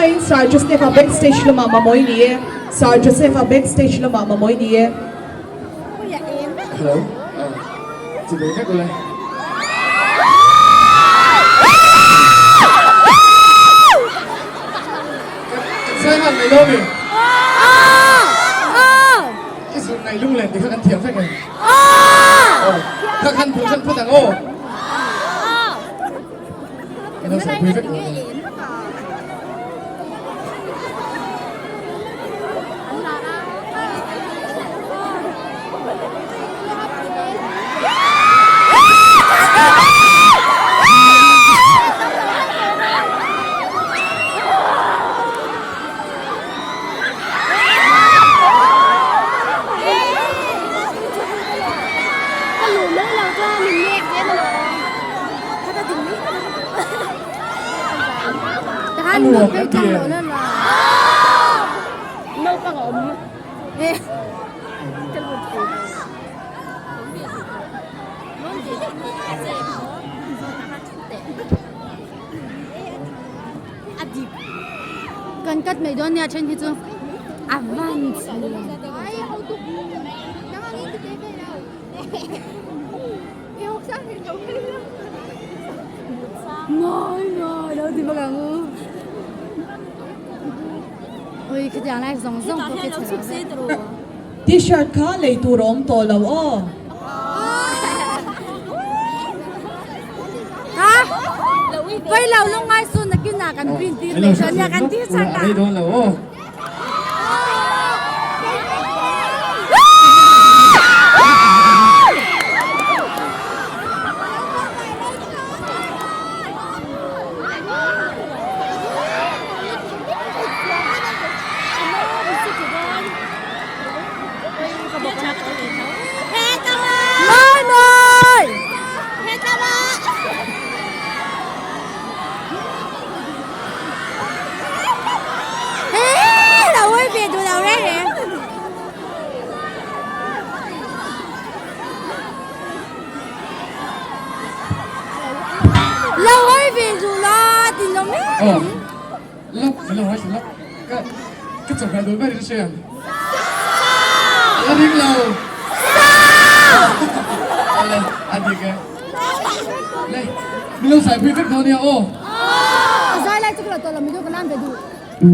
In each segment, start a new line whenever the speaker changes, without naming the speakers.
Khawngaihin Sir Joseph-a backstage lamah mamawh i ni e. Sir Joseph-a backstage lamah mamawh i ni e.
Hello, chibai vek ule. Kan sai han mai lo mi. I zun ngai lunglen ti kha kan thiam vek em? Kha khan phun khan phut ang aw. Kan lo sai pui vek lo. A nuam kan ti em?
Kan cut mai dawn nia then hi chu a van chhe. Ngawi ngawi lo ti bawk ang u. Ui khitiang lai zawng zawng pawh khi chhe lo vek.
T-shirt kha lei tur a awm tawh lo aw.
Ha? Pawilo lungngai su nakin ah kan print tir leh dawn nia kan t-shirt ah.
Rei dawn lo aw.
Mawi mawi! He lo hawi ve duh lo reng reng. Lo hawi ve duh lo tin lo mai.
Oh, lok, lo hawi lok. Ka ka chawhmeh duh ber in hria. La ring lo. Ale, a dik e. Le, min lo sai pui vek dawn nia aw.
A zai lai chu ka lo tawh lo mi chu ka lam ve duh.
In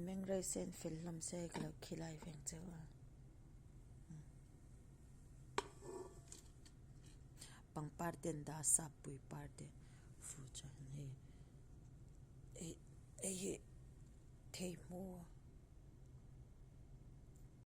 meng rei se in fel hlawm se ka lo khilai veng cheu a. Pangpar te an dah a sap pui par te fu chuan.